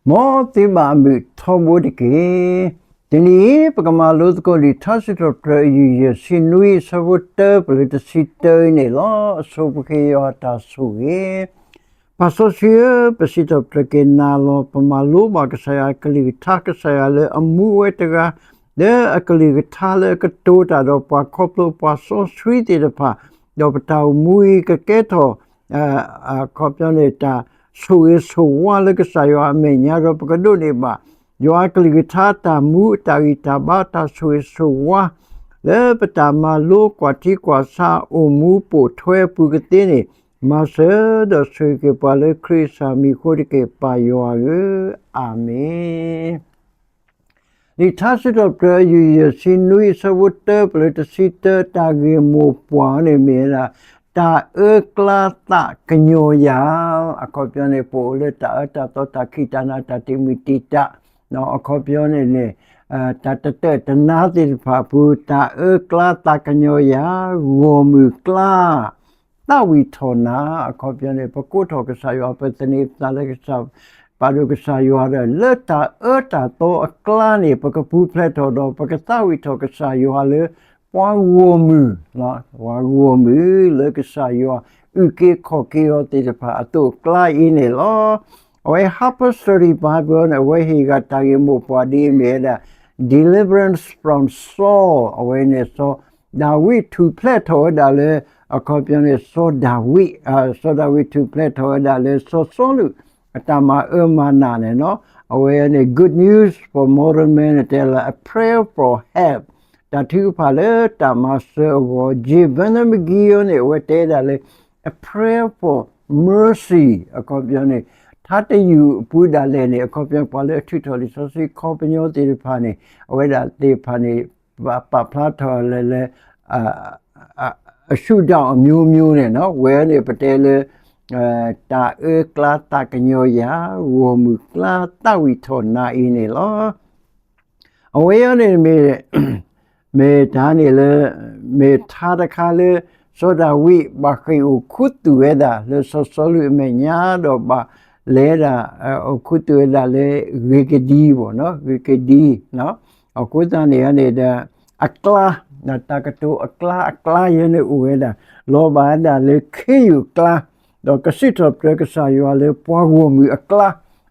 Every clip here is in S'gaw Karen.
မ်သုဘၣ်အမုာ်ထီဘိတက့ၢ်. တနံၤအံၤ ပကမၤလိသကိးလံာ်ထါစံးထီၣ်ပတြၢၤ အယူၢ်ယဲၢ်ဆံနွံ အဆၢဖိတၢ ပလၢတဆံတၢအံၤန့ၣ်လီၤ. အဆိပဃ့ယွၤအတၢ်ဆိၣ်ဂ့ၤ. ပၢ်စီဆှံဧၢ, ပစံးထီၣ်ပတြၢၤက့ၤနၤလီၤ. ပမၤလိဘၣ်ကစၢ်ယွၤအကလုၢ်ကထါ, ကစၢ်ယွၤလၢအမူဝဲတဂၤ, လၢအကလုၢ်ကထါလၢအကတိၤတၢ်ဒီးပှၤခီဖျိပှၤစီဆှံသ့ၣ်တဖၣ်, ဒီးပတၢ်အိၣ်မူအံၤကကဲထီၣ် အခီပညီန့ၣ် တၢ်ဆိၣ်ဂ့ၤဆိၣ်ဝါလၢကစၢ်ယွၤအမဲာ်ညါဒီး ပကဒိးန့ၢ်ဘၣ် ယွၤအကလုၢ်ကထါတၢ်မူအတၢ်ဂံၢ်တၢ်ဘါ တၢ်ဆိၣ်ဂ့ၤဆိၣ်ဝါ လၢပတၢ်မၤလိကွၢ်ထံကွၢ်ဆး အိၣ်မူပိာ်ထွဲအပူၤကသ့န့ၣ်, မၤစၢၤဒီးဆိၣ်ဂ့ၤက့ၤပှၤလၢခရံာ်အမံၤအဃိတက့ၢ် ပၢ်ယွၤဧၢ, အၤမ့ၣ်. လံာ်ထါစံးထီၣ်ပတြၢၤအယူၢ်ယဲၢ်ဆံနွံ အဆၢဖိတၢ ပလၢတဆံတၢ တၢ်ဂ့ၢ်မိၢ်ပှၢ်န့ၣ်မ့ၢ်ဝဲဒၣ် တၢ်အၢကျါသးကညီၤယၤ, အခီပညီန့ၣ် ပအိၣ်လၢတၢ်အၢတၢ်သီတၢ်ခံးတၢ်နၤတၢ်တံာ်မုၢ်တံာ်တာ်, အခီပညီန့ၣ်န့ၣ် တၢ်တတၢၢ်တနါသ့ၣ်တဖၣ်အပူၤ တၢ်အၢကျါသးကညီၤယၤ, ဂီၢ်မုၢ်ကျါ သးဝံၣ်ထီၣ်နၤ, အခီပညီန့ၣ် ပကိးထီၣ်ကစၢ်ယွၤ ပသန့ၤပသးလၢကစၢ်, ပာ်ဒိၣ်ကစၢ်ယွၤဒီး လၢတၢ်အၢတၢ်သီအကျါန့ၣ် ပကပူၤဖျဲးထီၣ်ဒီး ပကသးဝံၣ်ထီၣ်ကစၢ်ယွၤလၢ ပှၤဂီၢ်မုၢ်, ပှၤဂီၢ်မုၢ်လၢကစၢ်ယွၤအုၣ်က့ၤခီၣ်က့ၤအီၤသ့ၣ်တဖၣ်အသိးအကျါအံၤန့ၣ်လီၤ. အဝဲ Harper's Study Bible န့ၣ် အဝဲဟ့ၣ်ဂၤတၢ်ဂ့ၢ်မိၢ်ပှၢ်ဒ်အမ့ၢ်ဝဲဒၣ် Deliverance from Saul အဝဲန့ၣ် စီၤဒၤဝံးထူၣ်ဖျဲးထီၣ်ဝဲဒၣ်လၢ အခီပညီန့ၣ် စီၤဒၤဝံး, စီၤဒၤဝံးထူၣ်ဖျဲးထီၣ်ဝဲဒၣ်လၢစီၤစီလူး အတၢ်မၤအၢမၤနးန့ၣ်လီၤ. အဝဲန့ၣ် Good News for Modern Man န့ၣ် တဲလၢ A Prayer for Help တၢ်ထုကဖၣ်လၢတၢ်မၤစၢၤအဂီၢ်, J Vernon McGee န့ၣ် အဝဲတဲဒၣ်လၢ A Prayer for Mercy အခီပညီန့ၣ် ထါတယုၢ်အပူၤဒၣ်လဲာ်န့ၣ် အခီပညီပှၤလၢအထုးထီၣ်လံာ်စီဆှံခီပညီသ့ၣ်တဖၣ်န့ၣ် အဝဲဒၣ်သ့ၣ်တဖၣ်န့ၣ် ပာ်ဖျါထီၣ်လၢ လၢ အရှုထောင့်အမျိုးမျိုးန့ၣ် ဝဲန့ၣ်ပတဲလၢ တၢ်အၢကျါသးကညီၤယၤ, ဂီၢ်မုၢ်ကျါသးဝံၣ်ထီၣ်နၤအံၤန့ၣ်လီၤ. အဝဲအံၤန့ၣ် မ့ၢ်တၢ်န့ၣ်လၢ မ့ၢ်ထါတခါလၢ စီၤဒၤဝံးဘၣ်ဃ့ၢ်အိၣ်ခူသူၣ်ဝဲဒၣ်လၢစီၤစီလူးအမဲာ်ညါ ဒီးဘၣ်လဲၤဒၣ် အိၣ်ခူသူၣ်ဝဲဒၣ်လၢဂ့ၤကဒံ, ဂ့ၤကဒံ အဃိသတးန့ၣ်န့ၣ်ဒီး အကျါ, တၢ်ကတိၤအကျါအကျါယဲန့ၣ်အိၣ်ဝဲဒၣ် လီၤဘၣ်ဝဲဒၣ်လၢခ့ယုၢ်အကျါ, ဒီးကစံးထီၣ်ပတြၢၤကစၢ်ယွၤလၢပှၤဂီၢ်မုၢ်အကျါ,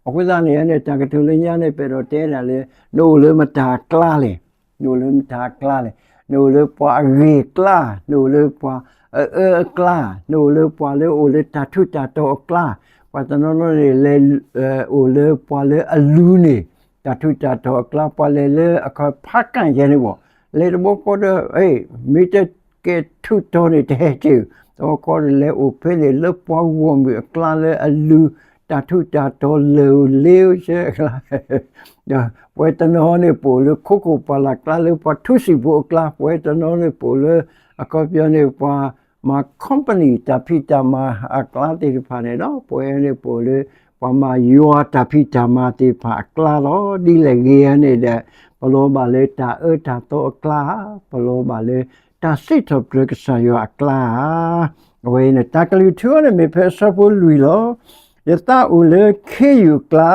အဃိသတးန့ၣ်န့ၣ် တၢ်ကတိၤလၢညါန့ၣ် ပအဲၣ်ဒိးတဲဒၣ်လၢ နအိၣ်လၢမတၤအကျါလဲၣ်, နအိၣ်လၢမတၤအကျါလဲၣ်, နအိၣ်လၢပှၤအဂ့ၤအကျါ, နအိၣ်လၢပှၤအအၢအကျါ, နအိၣ်လၢပှၤလၢအိၣ်လၢတၢ်ထူးတၢ်တီၤအကျါ, ပှၤတနီၤနီၤန့ၣ် လဲၤ အိၣ်လၢပှၤလၢအလူၤန့ၣ် တၢ်ထူးတၢ်တီၤအကျါ, ပှၤလဲၤလၢအခီဖးကၣ်ယဲန့ၣ်ဘၣ်, လဲၤတဘျီဃီဒီး မ့ၢ်တကဲထူးတီၤန့ၣ် တဟဲက့ၤ, တဘျီဃီဒီးလဲၤအိၣ်ဖဲန့ၣ် လၢပှၤဂီၢ်မုၢ်အကျါလၢအလူၤ တၢ်ထူးတၢ်တီၤလၢာ်ဧိၤလ့ဧိၤဆဲအကျါ ဒီးပဝဲတနီၤန့ၣ် ပအိၣ်လၢခိခိၣ်ပှၢ်လၢ်ကျါလၢပှၤထူစံာ်ဖိအကျါ, ပဝဲတနီၤန့ၣ် ပအိၣ်လၢ အခီပညီန့ၣ် ပှၤမၤ company တၢ်ဖံးတၢ်မၤအကျါသ့ၣ်တဖၣ်န့ၣ်ဒီး ပဝဲန့ၣ်ပအိၣ်လၢ ပှၤမၤယွၤတၢ်ဖံးတၢ်မၤသ့ၣ်တဖၣ်အကျါလီၤ. ဒ်လဲၣ်ဂ့ၤဧါန့ၣ်ဒီး ပလီၤဘၣ်လၢတၢ်အၢတၢ်သီအကျါ, ပလီၤဘၣ်လၢတၢ်စံးထီၣ်ပတြၢၤကစၢ်ယွၤအကျါဧါ. အဝဲန့ၣ် တၢ်ကလုၢ်ထူန့ၣ်မ့ၢ်ဖဲအဆၢဖိလွံၢ်လီၤ. ယသးအိၣ်လၢခ့ယုၢ်အကျါ,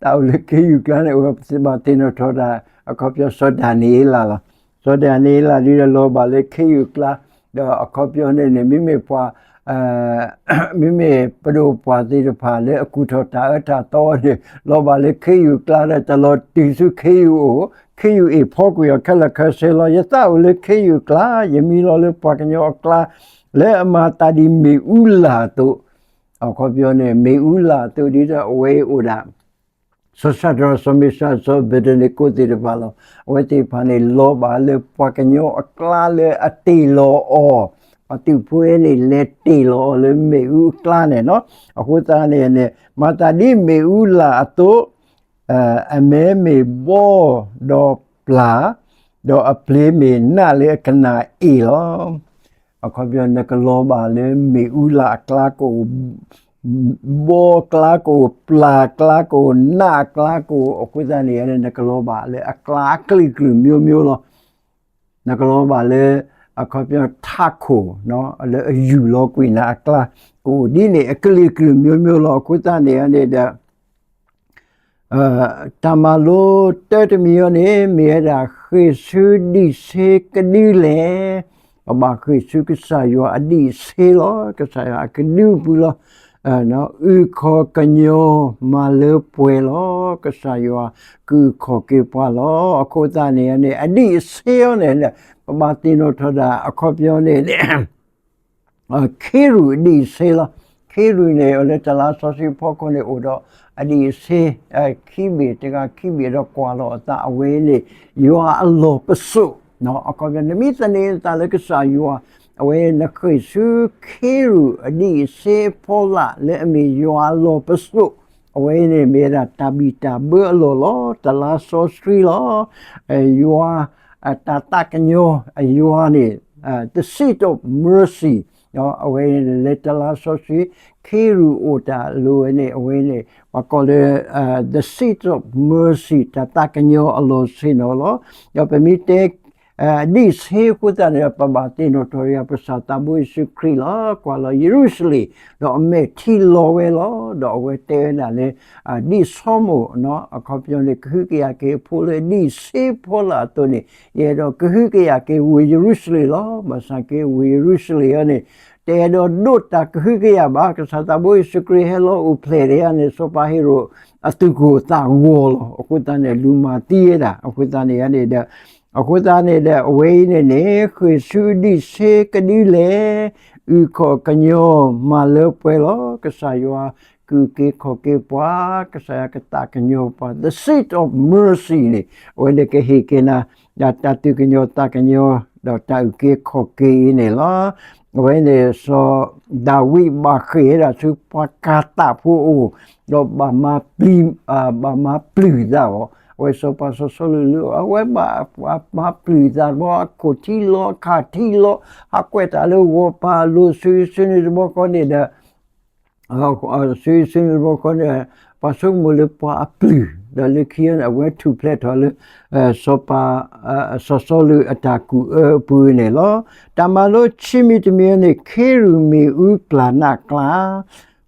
သးအိၣ်လၢခ့ယုၢ်အကျါန့ၣ် အဝဲပဘၣ်သ့ၣ်နီၣ်ထီၣ်ဒၣ် အခီပညီစီၤဒၤနံးယ့လးလီၤ. စီၤဒၤနံးယ့လးဒ်ဒီးလီၤဘၣ်လၢခ့ယုၢ်အကျါ, ဒီးအခီပညီန့ၣ်န့ၣ် မ့မ့ၢ်ပှၤ မ့မ့ၢ်ပဒိၣ်ပှၢ်သ့ၣ်တဖၣ်လၢအကူၣ်ထီၣ်တၢ်အၢတၢ်သီန့ၣ် လီၤဘၣ်လၢခ့ယုၢ်အကျါဒီး တလီၤတုၤဆူခ့ယုၢ်အိၣ်, ခ့ယုၢ်အ့ၣ်ဖီကွံာ်အီၤခဲလၢာ်ခဲဆ့လီၤ. ယသးအိၣ်လၢခ့ယုၢ်အကျါ, ယမံလီၤလၢပှၤကညီအကျါ, လၢအမၤသးဒ်မ့ၣ်အူလၢ်အသိး, အခီပညီန့ၣ် မ့ၣ်အူလၢ်အသိးဒ်ဒီးအဝဲအိၣ်ဒၣ် စီၤၡဒြး စီၤမ့ၡး စီၤအဘ့းနကိသ့ၣ်တဖၣ်လီၤ. အဝဲသ့ၣ်တဖၣ်န့ၣ် လီၤဘၣ်လၢပှၤကညီအကျါလၢအတ့ၢ်လီၤအီၤ, ပှၤသုးဖိအံၤန့ၣ် လဲၤတ့ၢ်လီၤအီၤလၢမ့ၣ်အူအကျါန့ၣ်လီၤ. အဃိသတးန့ၣ်န့ၣ် မၤသးဒ်မ့ၣ်အူလၢ်အသိး, အမဲမ့ၢ်ဘီဒီးပျၢ်, ဒီးအပျ့ၤမ့ၢ်နးလၢအကနၣ်အ့ၣ်လီၤ. အခီပညီ နကလီၤဘၣ်လၢမ့ၣ်အူလၢ်အကျါကအိၣ်, ဘီအကျါကအိၣ်, ပျၢ်အကျါကအိၣ်, နးအကျါကအိၣ်, အဃိသတးန့ၣ်န့ၣ် နကလီၤဘၣ်လၢအကျါအကလုာ်ကလုာ် မျိုးမျိုး လီၤ. နကလီၤဘၣ်လၢ အခီပညီထးခိၣ် လၢအယူၢ်လီၤကွံာ်နၤအကျါကအိၣ်ဒ်န့ၣ် အကလုာ်ကလုာ် မျိုးမျိုး လီၤ. အဃိသတးန့ၣ်န့ၣ်ဒီး တၢ်မၤလိတၢတမံၤအံၤန့ၣ် မ့ၢ်ဝဲဒၣ်ဃ့ၢ်ဆူဒံၣ်ဆ့ကဒုလဲၣ်. ပဘၣ်ဃ့ၢ်ဆူကစၢ်ယွၤအဒံၣ်အဆ့လီၤ. ကစၢ်ယွၤအကဒုပူၤလီၤ. အုၣ်ခီၣ်ကညီၤမၤလၢပှဲၤလီၤ. ကစၢ်ယွၤကအုၣ်ခီၣ်က့ၤပှၤလီၤ. အဃိသတးန့ၣ်န့ၣ် အဒံၣ်အဆ့အံၤန့ၣ် ပဘၣ်သ့ၣ်နီၣ်ထီၣ်ဒၣ်အခီပညီန့ၣ် ခ့ရူၢ်အဒံၣ်အဆ့လီၤ. ခ့ရူၢ်န့ၣ် လၢတၢ်လါစီဆှံဖီခိၣ်န့ၣ် အိၣ်ဒီးအဒံၣ်အဆ့ ခံဘ့ၣ်တဂၤခံဘ့ၣ်ဒီးကွၢ်လီၤအသးအဝဲန့ၣ် ယွၤအလီၢ်ပစိာ် အခီပညီ နမ့ၢ်သန့ၤနသးလၢကစၢ်ယွၤ အဝဲနဃ့ၢ်ဆူခ့ရူၢ်အဒံၣ်အဆ့အဖီလာ်လၢအမ့ၢ်ယွၤအလီၢ်ပစိာ် အဝဲန့ၣ်မ့ၢ်ဝဲဒၣ်တၢ်ဘံၣ်တၢ်ဘၢအလီၢ်လီၤ. တၢ်လါစီဆှံလီၤ. ယွၤ တၢ်သးကညီၤအယွၤန့ၣ် the seat of mercy အဝဲန့ၣ်လၢတၢ်လါစီဆှံ ခ့ရူၢ်အိၣ်တၢ်လိၤဝဲန့ၣ် အဝဲန့ၣ် ပှၤကိးလၢ the seat of mercy တၢ်သးကညီၤအလီၢ်ဆ့ၣ်နီၤလီၤ. ဒီးပမ့ၢ်တဲ ဒံၣ်အဆ့အဃိသတးန့ၣ် ပဘၣ်သ့ၣ်နီၣ်ထီၣ်ယွၤပကစၢ်သးဘိယ့ၣ်ၡူးခရံာ်လီၤ. ကွၢ်လီၤယရူၤၡလ့ၣ် ဒီးအမဲာ်ထံလီၤဝဲလီၤ. ဒီးအဝဲတဲဝဲဒၣ်လၢ ဒ်စီၤမိၣ် အခီပညီန့ၣ် ကဟုကယာ်က့ၤအဖိလၢဒံၣ်အဆ့အဖီလာ်အသိးန့ၣ် ယအဲၣ်ဒိးကဟုကယာ်က့ၤဝ့ၢ်ယရူၤၡလ့ၣ်လီၤ. ဘၣ်ဆၣ်က့ဝ့ၢ်ယရူၤၡလ့ၣ်အံၤန့ၣ် တအဲၣ်ဒိးဒိးတၢ်ကဟုကယာ်ဘၣ်. ကစၢ်သးဘိယ့ၣ်ၡူးခရံာ်ဟဲလီၤအိၣ်ဖျဲၣ်တယၤန့ၣ် စီၤပၤဟ့ရိၣ်အသူၣ်ကိၢ်သးဂီၤလီၤ. အဃိသတးန့ၣ် လူၤမၤသံဝဲဒၣ် အဃိသတးန့ၣ်န့ၣ်ဒီး အဃိသတးန့ၣ်ဒီး အဝဲအံၤန့ၣ်န့ၣ် ဃ့ၢ်ဆူဒံၣ်အဆ့ကဒုလဲၣ်, အုၣ်ခီၣ်ကညီၤမၤလၢပှဲၤလီၤ. ကစၢ်ယွၤကအုၣ်က့ၤခီၣ်က့ၤပှၤ, ကစၢ်ယွၤကသးကညီၤပှၤ, the seat of mercy န့ၣ် အဝဲန့ၣ်ကဟ့ၣ်က့ၤနၤ တၢ်သူၣ်ကညီၤသးကညီၤ ဒီးတၢ်အုၣ်က့ၤခီၣ်က့ၤအံၤန့ၣ်လီၤ. အဝဲန့ၣ်စီၤဒၤဝံးဘၣ်ဃ့ၢ်ဝဲဒၣ်ဆူပှၤကၤသးဖိအအိၣ်, ဒီး ဘၣ်မၤပျုၢ်သးဘၣ်. အဝဲစီၤပၤစီၤစီလူးလၢ အဝဲဘၣ်မၤပျုၢ်သးတဘျီ အခိၣ်ထံလီၤ အခၣ်ထံလီၤ ဟးကွဲးတၢ်လၢဂီၤဖးအလိၤဆူယစုန့ၣ်တဘျီဃီန့ၣ်ဒီး ဆူယစုန့ၣ်တဘျီဃီန့ၣ် ပှၤဆိကမိၣ်လၢပှၤအပျုၢ် ဒီးလၢခံန့ၣ် အဝဲထူၣ်ဖျဲးထီၣ်လၢ စီၤပၤ စီၤစီလူးအတၢ်ကူၣ်အၢအပူၤန့ၣ်လီၤ. တၢ်မၤလိခံမံၤတမံၤန့ၣ် ခ့ရူၢ်မ့ၣ်အူပျၢ်နးကျါ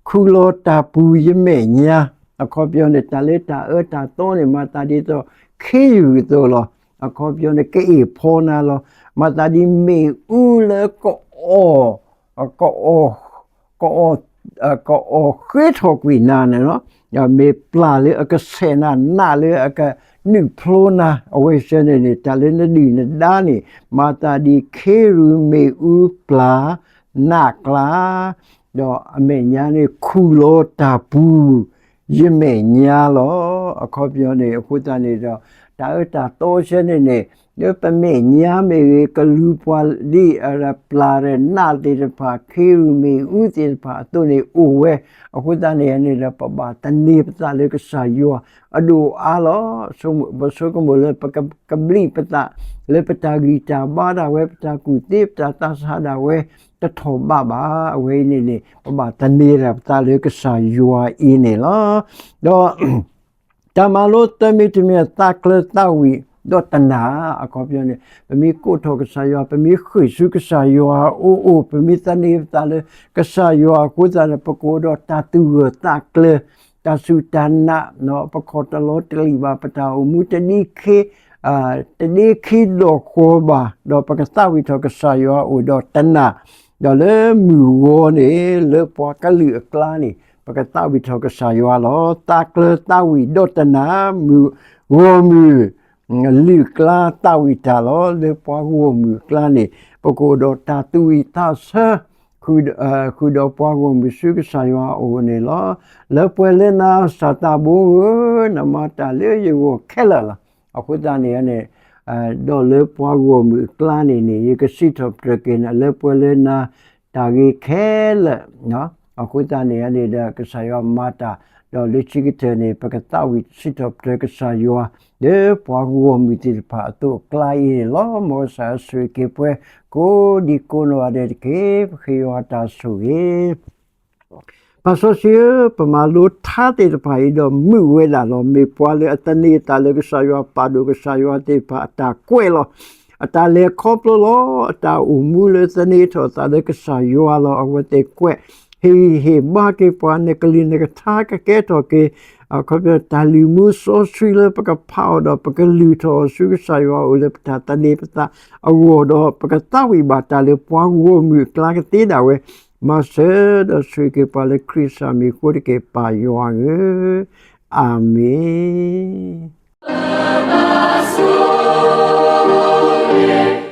ခူၣ်လီၤတၢ်ပူၤယမဲာ်ညါ, အခီပညီန့ၣ် တၢ်လၢတၢ်အၢတၢ်သီန့ၣ် မၤသးဒ်သိး ခ့ရူၢ်အသိးလီၤ. အခီပညီန့ၣ် ကအ့ၣ်ဖီနၤလီၤ. မၤသးဒ်မ့ၣ်အူလၢ ကအီၣ် ကအီၣ် ကအီၣ်ဃ့ထီၣ်ကွံာ်နၤန့ၣ်လီၤ. မ့ၢ်ပျၢ်လၢအကဆဲးနၤ နးလၢအကနုာ်ဖျိနၤ အဝဲစ့ၢ်န့ၣ်န့ၣ် တၢ်လၢနဒုၣ်နဒါန့ၣ် မၤသးဒ်ခ့ရူၢ်မ့ၣ်အူပျၢ် နးကျါ ဒီးအမဲာ်ညါန့ၣ် ခူၣ်လီၤတၢ်ပူၤ ယမဲာ်ညါလီၤ. အခီပညီန့ၣ် အဃိသတးန့ၣ်ဒီး တၢ်အၢတၢ်သီစ့ၢ်န့ၣ်န့ၣ် လၢပမဲာ်ညါမ့ၢ်ဂ့ၤ ကလူၤပှၤဒ်အပျၢ်ဒီးနးသ့ၣ်တဖၣ် ခ့ရူၢ်မ့ၣ်အူသ့ၣ်တဖၣ်အသိးန့ၣ်အိၣ်ဝဲ. အဃိသတးန့ၣ်န့ၣ်ဒီး ပဘၣ်သန့ၤပသးလၢကစၢ်ယွၤအဒိၣ်အါလီၤ. ပဆိကမိၣ်လၢပကဘျံးပသး လၢပတၢ်ဂံၢ်တၢ်ဘါဒၣ်ဝဲ ပတၢ်ကူၣ်သ့ ပတၢ်သးဆးဒၣ်ဝဲ တထီၣ်ဘးဘၣ်. အဝဲအံၤန့ၣ်န့ၣ် ပဘၣ်သန့ၤတၢ်ပသးလၢကစၢ်ယွၤအံၤန့ၣ်လီၤ. ဒီး တၢ်မၤလိသၢမံၤတမံၤ သးကျၢၤသးဝံၣ်ဒီးတနာ် အခီပညီန့ၣ် ပမ့ၢ်ကိးထီၣ်ကစၢ်ယွၤ ပမ့ၢ်ဃ့ၢ်ဆူကစၢ်ယွၤအအိၣ် ပမ့ၢ်သန့ၤပသးလၢကစၢ်ယွၤအဃိသတးန့ၣ် ပကအိၣ်ဒီးတၢ်သူၣ်ဂၢၢ်သးကျၢၤ တၢ်စူၢ်တၢ်နာ် ပခီၣ်တလီၤတလံၣ်ဘၣ် ပတၢ်အိၣ်မူတဒ့ခံ တဒ့ခံဒီၣ်ဃီဘၣ် ဒီးပကသးဝံၣ်ထီၣ်ကစၢ်ယွၤအိၣ်ဒီးတနာ် ဒီးလၢမုၢ်ဂီၤန့ၣ် လၢပှၤကလုာ်အကျါန့ၣ် ပကသးဝံၣ်ထီၣ်ကစၢ်ယွၤလီၤ. သးကျၢၤသးဝံၣ်ဒီးတနာ် မုၢ်ဂီၤမုၢ် လုၢ်အကျါသးဝံၣ်တၢ်လီၤ. လၢပှၤဂီၢ်မုၢ်အကျါန့ၣ် ပကအိၣ်ဒီးတၢ်သူၣ်ဝံၣ်သးဆၢ ဃုာ်ဒီးပှၤဂီၢ်မုၢ်ဆူကစၢ်ယွၤအအိၣ်န့ၣ်လီၤ. လၢပှဲၤလၢနၤ စီၤသးဘိဧၢ, နမၤတၢ်လၢယဂီၢ်ခဲလၢာ်လီၤ. အဃိသတးန့ၣ်န့ၣ် ဒီးလၢပှၤဂီၢ်မုၢ်အကျါန့ၣ်န့ၣ် ယကစံးထီၣ်ပတြၢၤက့ၤနၤ လၢပှဲၤလၢနၤ တၢ်ဂ့ၤခဲလၢာ် အဃိသတးန့ၣ်န့ၣ်ဒီး ကစၢ်ယွၤမၤတၢ် ဒီးလၢခံကတၢၢ်န့ၣ် ပကသးဝံၣ်စံးထီၣ်ပတြၢၤကစၢ်ယွၤ လၢပှၤဂီၢ်မုၢ်သ့ၣ်တဖၣ်အသိးအကျါအံၤန့ၣ်လီၤ. မ်ကစၢ်ယွၤဆိၣ်ဂ့ၤက့ၤပှၤ ကိးဒံကိးနီၢ်ဂၤဒဲးတက့ၢ်. ပဃ့ယွၤတၢ်ဆိၣ်ဂ့ၤ ပၢ်စီဆှံဧၢ, ပမၤလိထါသ့ၣ်တဖၣ်အံၤဒီးမုာ်ဝဲဒၣ်လီၤ. မ့ၢ်ပှၤလၢအသန့ၤအသးလၢကစၢ်ယွၤ ပာ်ဒိၣ်ကစၢ်ယွၤသ့ၣ်တဖၣ်အတၢ်ကွဲးလီၤ. အတၢ်လဲၤခီဖျိလီၤ. အတၢ်အိၣ်မူလၢသန့ၤထီၣ်အသးလၢကစၢ်ယွၤလီၤ. အဝဲသ့ၣ်ကွဲး ဟ့ၣ်ဂံၢ်ဟ့ၣ်ဘါက့ၤပှၤ နကလုၢ်နကထါကကဲထီၣ်က့ၤ ခီဖျိတၢ်လုၢ်မူစီဆှံလၢပကဖးအီၤဒီး ပကလုၢ်ထီၣ်အီၤဆူကစၢ်ယွၤအအိၣ်လၢပတၢ်သန့ၤပသးအဂီၢ်ဒီး ပကသးဝံၣ်ဘၣ်တၢ်လၢပှၤဂီၢ်မုၢ်အကျါကသ့ဒၣ်ဝဲ, မၤစၢၤဒီးဆိၣ်ဂ့ၤက့ၤပှၤလၢခရံာ်စၢ်မံၤအဃိတက့ၢ် ပၢ်ယွၤဧၢ, အၤမ့ၣ်.